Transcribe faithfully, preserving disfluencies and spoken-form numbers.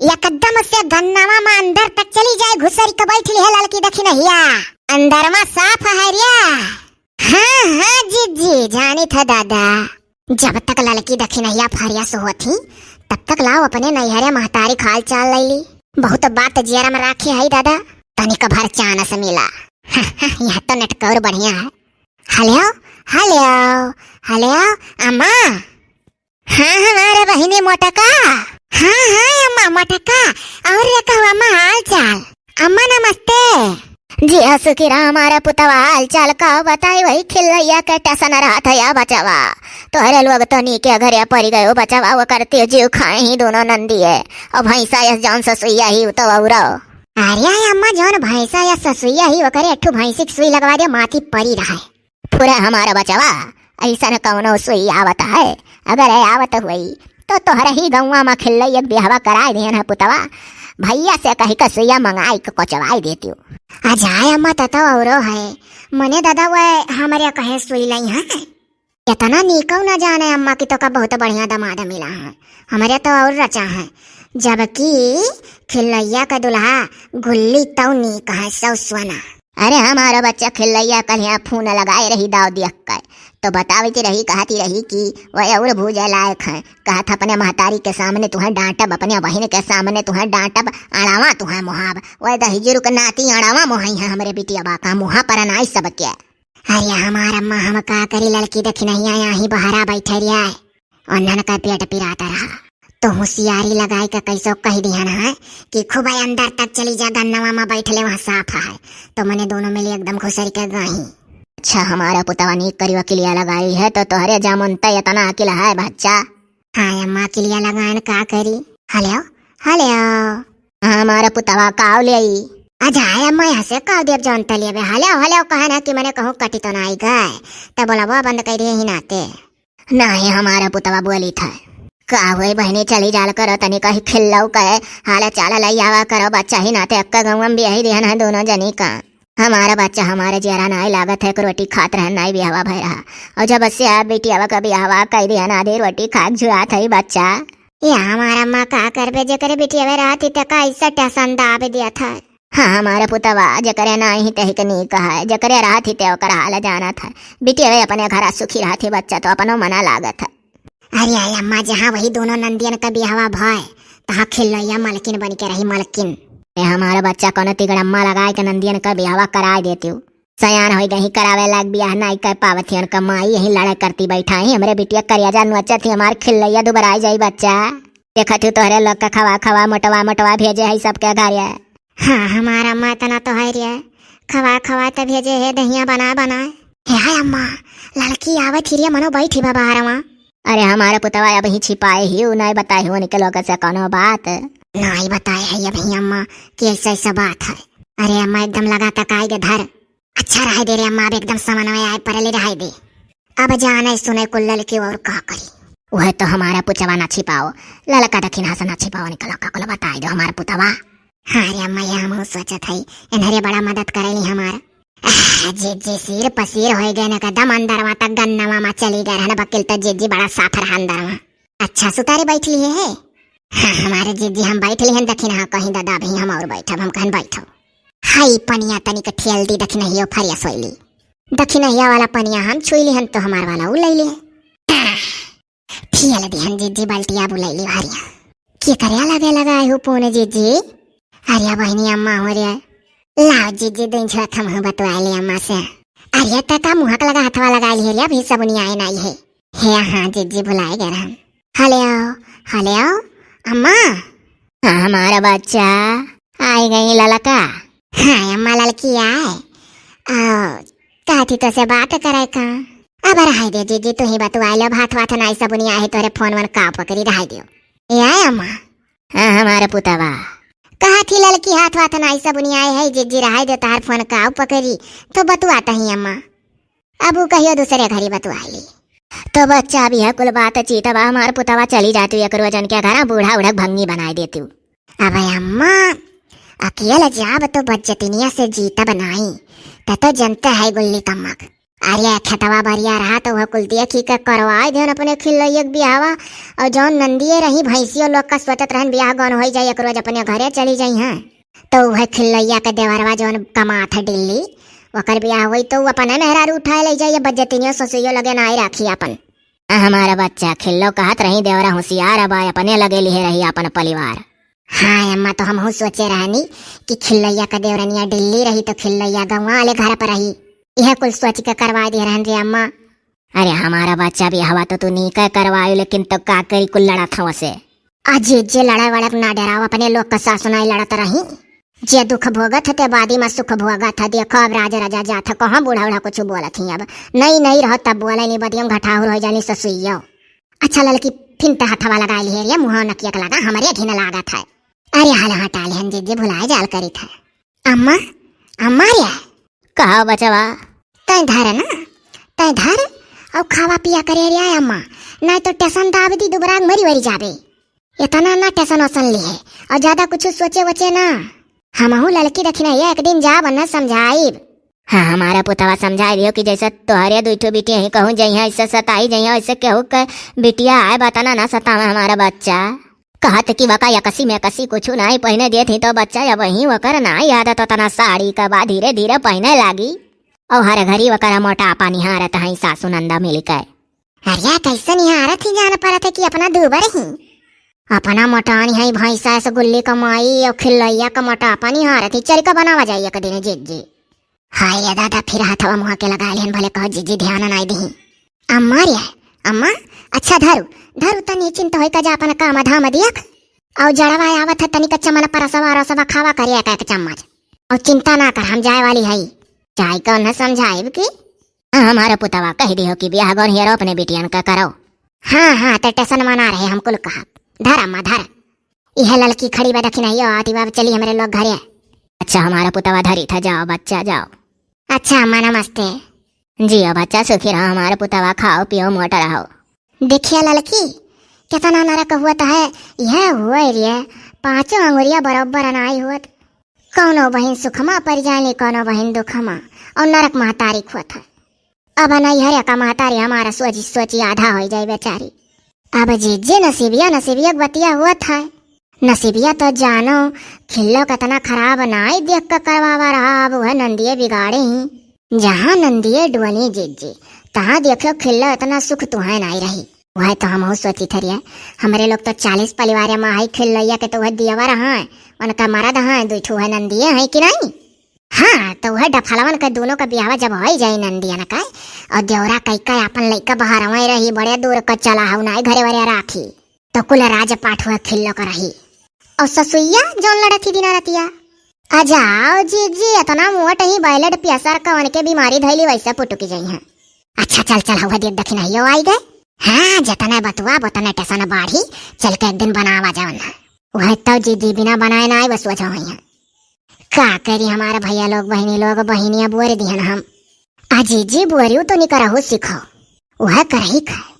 एकदम से गन्नवा मा अंदर तक चली जाए, घुसरी के बैठ लिहे ललकी दखिनहिया। अंदरवा साफ है रिया। हाँ, हाँ, जिज्जी, जानित है दादा। जब तक ललकी दखिनहिया फरिया सोवत ही, तब तक लाओ अपने नैहरे महतारी क हाल चाल लैली। बहुत बात जियरा मा राखी है दादा, तनिक भर चानस मिला। यह तो नेटकौर बढ़िया है। हेलो, हेलो, हेलो, अम्मा। हाँ, हमारे बहिनी मोटका। हाँ, हाँ, अम्मा मोटका। और रे कहू अम्मा हाल चाल? अम्मा नमस्ते। जिया सुखी रहा हमारा पुतवा, हाल चाल का बताई, वही खिलैया के टसन रहत है या बचवा। तोहरे लोग तो नीके घरे परि गयो बचवा, वो करते जीव खाए ही दोनों नंदिये। और भैंसा यस जौन ससुइया ही उ तो औरो। अरे अम्मा, जौन भैंसा यस ससुइया ही ओकरे एक ठो भैंसी के सुई लगवा दे, माथी परी रहे। फुरे हमार बचवा, अइसन कौनो सुई आवत है? अगर ए आवत हुई, तो तोहरे ही गौवा मा खिल्लैया क बियाहवा कराए दिहन है पुतवा। भैया से कहि के सुइया मंगाई के कोचवाई देतियो। आ जाए अम्मा, ततो औरो है। मने दादा, वह हमरे कहे सुई लई है। इतना नीकौ न जाने अम्मा कि तोका बहुत बढ़िया दामाद मिला है। हमरे तो और रचा है। जबकि खिल्लैया क दुल्हा गुल्ली तौ नीक है, सौ सोना। अरे, हमारा बच्चा खिल्लैया कल यहाँ फोन लगाए रही दाव दियक के, तो बतावती रही, कहती रही कि वह और भूजे लायक है। कहत अपने महतारी के सामने तुहें डांटब, अपने बहिन के सामने तुहें डांटब, अड़ावा तुहें मोहाब। वह दहिजुर के नाती अड़ावा मोहाई है हमरे बिटिया बा का मुहा पर नाई सबके। अरे हमार अम्मा, हम का करी, ललकी दखिनहिया यहीं बहरा बैठे रिया है। उन्हन का पेट पिरात रहा, तो होशियारी लगाई के कैसो कह दिहन है कि खूब अंदर तक चली जा, गन्नवा मा बैठले वहाँ साफ है, तो मने दोनों मिली एकदम घुसरी के गई। अच्छा, हमारा पुतवा नीक करी वकिलिया लगाई है, तो तोहरे जामुन ते इतना अकिल है बच्चा। हाँ अम्मा, किलिया लगान का करी। हेलो, हेलो। हमारा पुतवा काव लेई? आ जाए अम्मा, यहाँ से काव देब जौन तलिया बे। हेलो, हेलो कहे ना कि मने कहूँ कटी तो ना आई गए, तब बोलबो बंद कर दिए ही नाते। नाही, हमारा पुतवा बोली था। का हुए बहिनी, चली जाल करो, तनी कही खिल्लौ के हाल चाल लई आवा करो, बच्चा ही नाते अक्का गौवा मा बियाही दिहन है दोनों जनी का। हमारा बच्चा हमारे जियरा नाई लागत है, एक रोटी खात रहन नाई बियाहवा भय रहा। और जब से आप बिटियावा का बियाहवा कई दिहन, आधी रोटी खाक झुरात है बच्चा। ये हमार अम्मा का करबे, जेकरे बिटियावे रहत ही ते का ऐसा टसन दाब दिया था। हाँ, हमारे पुतवा जेकरे नाई ही ते ही के नीक है, जेकरे रहत ही ते ओकर हाल जानत है। बिटियावे अपने घरा सुखी रहत ही बच्चा, तो अपनो मना लागत है। अरे आई अम्मा, जहाँ वही दोनों नंदियन का बियाहवा भय, तहाँ खिल्लैया मलकिन बन के रही, मलकिन। ए हमारे बच्चा कोनो तिगड़म्मा लगाए के नंदियन का बियाहवा कराए देतियो। सयान होई गई, करावे लाग बियाह नाई कर पावत ही, उनका माई यही लड़ाई करती बैठा ही। हमरे बिटिया करिया जा नोचत ही, हमार खिल्लैया दुबराई जाई बच्चा। देखत ही तोहरे लोग का खवा खवा मोटवा मोटवा भेजे है सबके घरे। हाँ, हमार अम्मा इतना तो है रे, खवा खवा त भेजे है दहिया बना बना। हे हाय अम्मा, लड़की आवत ही रे, मनो बैठी बा बाहरवा। अरे हमारे पुतवा अबहीं छिपाए ही, उ नाई बताए ही उनके लोग से कोनो बात। नाई बताए है अबहीं अम्मा कि ऐसा ऐसा बात है। अरे अम्मा एकदम लगा तकाई के धर। अच्छा रहे दे रे अम्मा, अब एकदम समन्वय आए परले रहे दे। अब जाने सुने कुल ललकी और का करी। वह तो हमारा पुचवा ना छिपाओ, ललका दखिनहा से ना छिपाओ, निकलो का कुल बताई दो हमार पुतवा। हाँ रे अम्मा, ये हमहू सोचत हई, इन्हरे बड़ा मदद करेली हमार। आह, जिज्जी सिर पसीर होई गए न, एकदम अंदरवा तक गन्नवा मा चली गए रहन, बकिल तो जिज्जी बड़ा साफ रहा अंदरवा। अच्छा सुतारे बैठ लिए है। हाँ हमारे जिज्जी, हम बैठ लिहन दखिनहा कहीं दादा, अभी हम और बैठब, हम कहन बैठो। हाई पनिया तनिक ठेल दी दखिनहियो फरिया सोइली। दखिनहिया वाला पनिया हम छुई लिहन तो हमार वाला उ लई लिए। ठियल दिहन जिज्जी, बाल्टिया बुलैली हरिया। के करे लगे लगाए हो पून जिज्जी? अरे बहिनी अम्मा हो रे। लाओ जिज्जी, दिन छत हम हूँ बतवाए ले अम्मा से। अरे तका मुहक लगा हथवा लगाए ले रे, अभी सबुनी आए नाई है। हे हाँ जिज्जी, बुलाए गए रहन। हेलो, हेलो, अम्मा। हाँ, हमारा बच्चा। आई गई ललका। हाँ अम्मा, ललकी आए। आ, कहती तो से बात करे का। अब रहाई दे जिज्जी, तू ही बतुआ लो, भात वात नाई सबुनी आहे तोरे फोन वन का पकड़ी, रहाई दियो। ए आए अम्मा। हाँ हमारे पुतवा। कहती ललकी हाथ वाथ नाई सबुनी आए है जिज्जी, रहाई दे तहार फोन का पकड़ी, तो बतुआ तही अम्मा। अब उ कहियो दूसरे घरी बतुआ ली। तो बच्चा भी है कुल बात चीत बा, हमार पुतवा चली जाती एक रोजन के घर, बूढ़ा उढ़क भंगी बनाए देती। अब अम्मा, अकेले जाब तो बज्जतिनिया से जीतब नाई, त तो जनते है गुल्ली कमक। अरे खेतवा बरिया रहा तो वह कुल देखी के करवाए देन अपने खिल्लैया के बियाहवा। और जौन नंदिये रही भैंसियो लोग का सोचत रहन बियाह गौन होई जाई, एक रोज अपने घरे चली जाई हैं। तो वह खिल्लैया के देवरवा जौन कमात है दिल्ली, ओकर बियाह होई तो उ अपने मेहरारू उठाए ले जाई, बज्जतिनियो ससुइयो लगे ना आई राखी अपन। आ, हमारा बच्चा खिल्लो कहत रही देवरा होशियार बा, अपने लगे लिहे रही अपन परिवार। हाँ अम्मा, तो हमहू सोचे रहनी कि खिल्लैया का देवरनिया दिल्ली रही तो खिल्लैया गौवा वाले घर पर रही। यह कुल सोच के करवा दे रहन रे अम्मा। अरे हमारा बच्चा बियाहवा तो तू नीके करवायु, लेकिन तो का करी कुल लड़त हव से। अजी जे लड़ाई वड़क ना डराओ, अपने लोग का सासु नाई लड़त रही। जे दुख भोगत है ते बादी में सुख भोगत है। देखो अब राज राजा जात है, कहाँ बूढ़ा उढ़ा कुछ बोलत ही। अब नई नई रहो तब बोले नहीं, बदियम घटाहुर हो जानी ससुइयो। अच्छा ललकी, फिन ते हथवा लगा लिहे रे, मुँह नकियक लगा, हमरे घिन लागत है। अरे हाल हटा लिहन जीजी, भुलाए जाल करी था। अम्मा, अम्मा रे। कहा बचवा? तै धर ना, तै धर, और खावा पिया करे रे अम्मा, नहीं तो टेसन दाब दी, दुबराग मरी वरी जाबे। इतना ना टेसन ओसन लिहे, और ज्यादा कुछ सोचे वोचे ना। हमहू ललकी दखिनैया एक दिन जाब न समझाइब। हाँ, हमारा पुतवा समझाई दियो कि जैसे तोहरे दुई ठो बिटिया ही कहूँ जइहाँ, ऐसे सताई जइहाँ, ऐसे केहू के बिटिया आए बताना ना सतावे हमारा बच्चा। कहत कि वका यकसी में कसी कुछ नाई पहिने देत ही तो बच्चा अब वहीं वकर नाई आदत ओतना साड़ी का बा, धीरे धीरे पहिने लागी। और हर घड़ी वकर मोटापा निहारत हई सासू नंदा मिल के। अरे कैसे निहारत ही, जान परत है कि अपना दूबर ही। अपना मोटान है भैंसा से गुल्ली कमाई और खिल्लैया का मोटापा निहारत ही। चल का बनावा जाई एक दिन जीजी। हाय रे दादा, फिर हथवा मुँह के लगा लेन, भले कहो जीजी ध्यान नाई दिही। अम्मा रे, अम्मा, अच्छा धरू, धरू तनी चिंता होई का जा अपन काम धाम दियक। और जड़वा आवत है तनी कच्चा मन परसवा रसवा खावा करिए एक एक चम्मच। और चिंता ना कर, हम जाए वाली हई। जाए के उन्हें समझाइब की। हाँ, हमारे पुतवा कह दियो कि बियाह गौन हेरो अपने बिटियन का करो। हाँ, हाँ, ते टेसन मना रहे, हम कुल कहब। धर अम्मा, धर। इहे ललकी खड़ी बा दखिनैयो, आती बाब चली हमरे लोग घरे। अच्छा, हमारा पुतवा धरी था, जाओ बच्चा, जाओ। अच्छा अम्मा, नमस्ते। जियो बच्चा, सुखी रहो हमारा पुतवा, खाओ पियो मोट रहो। देखिया ललकी, कितना नरक हुआ तो है, यह हुआ रे, पाँचों अंगुरिया बराबर अनाई हुआ। कौनो बहिन सुखमा पर जाए, कौनो बहिन दुखमा, और नरक महतारी खोत है। अब नैहरे का महतारी हमारा सोची सोची आधा हो जाए बेचारी। अब जीजी नसीबिया, नसीबिया के बतिया हुआ था। नसीबिया तो जानो, खिल्लो कितना खराब नाई देख के करवावा रहा, अब वह नंदिये बिगाड़े ही। जहाँ नंदिये डुअनी जीजी, तहाँ देखो खिल्लो इतना सुख तुहाय नाई रही। वह तो हमहू सोची थरिया, हमरे लोग तो चालीस परिवार में है, खिल्लैया के तो वह दियावा रहा है, उनका मरद है, दुई ठो है नंदिये है कि नहीं? हाँ, तो वह डफलवन के दोनों का बियाहवा जब होई जाई नंदियन का, और देवरा कई का अपन लइका बहरवे रही, बड़े दूर का चला हऊ नाई घरे वरे राखी, तो कुल राज पाठ हुआ खिल्लो का रही। और ससुइया जौन लड़त ही दिना रतिया, आ जाओ जीजी, इतना मोट ही बैलेड प्यासर का उनके बीमारी धैली वैसे पुटुकी जाई हैं। अच्छा चल चल, हुआ देख दखिनैयो आई गए। हाँ, जतने बतुआ ओतने टेसन बाढ़ी, चल के एक दिन बनावा जावन है। वह तो जीजी बिना बनाए ना आए, बस वजह हुई है। का करी हमारे भैया लोग, बहिनी लोग, बहिनिया बोर दिहन हम। आ जीजी बोरियो तो निकरहु सीखो, वह करही खाए।